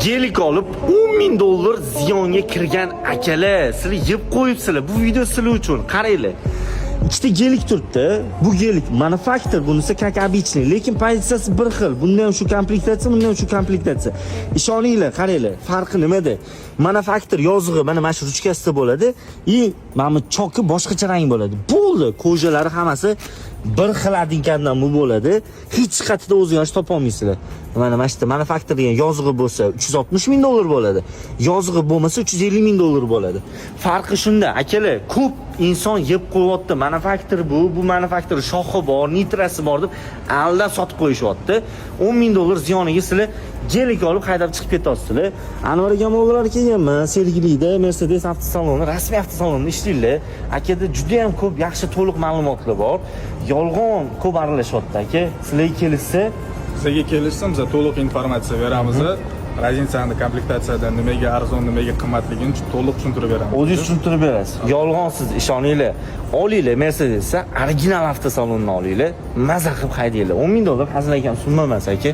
Gelik olib 10 ming dollar ziyonga kirgan akalar, sizlar yeb qo'yibsizlar. Bu video sizlar uchun. Qaranglar. Ikkita gelik turibdi. Bu gelik Manufaktur, bunisi как обычный, lekin pozitsiyasi bir xil. Bunda ham shu komplektatsiya, bunda ham shu komplektatsiya. Ishoninglar, qaranglar, farqi nimada? Manufaktur yozig'i mana shu ruchkasida bo'ladi и mana bu choki boshqacha rang bo'ladi. Bo'ldi, кожа lari hammasi bir xil, один к одному bo'ladi. Hech qayerda o'zgarish topa olmaysizlar. Mana shu yerda Manufaktur degan yozig'i bo'lsa 360 ming dollar bo'ladi. Yozig'i bo'lmasa 350 ming dollar bo'ladi. Farqi shunda, akalar, ko'p inson yeb qo'yyapti. Manufaktur bu Manufaktur shoxi bor, nitrasi bor deb aldab sotib qo'yishyapti. 10 ming dollar ziyoniga sizlar gelik olib haydab chiqib ketyapsizlar. Anvar akam oldilari kelganman, Sergelida Mercedes avtosaloni, rasmiy avtosalonda ishlaydilar. Akada juda ham ko'p yaxshi, to'liq ma'lumotlar bor. Yolg'on ko'p aralashyapti, aka. Sizlarga kelishsa, Bizga kelishsa, biz to'liq informatsiya beramiz. Разница ni, komplektatsiyada nimaga arzon, nimaga qimmatligini to'liq tushuntirib beramiz. O'zingiz tushuntirib berasiz. Yolg'onsiz, ishoninglar. Olinglar Mercedesni, original avtosalondan olinglar. Maza qilib haydanglar. 10 ming dollar hazilakam summa emas, aka.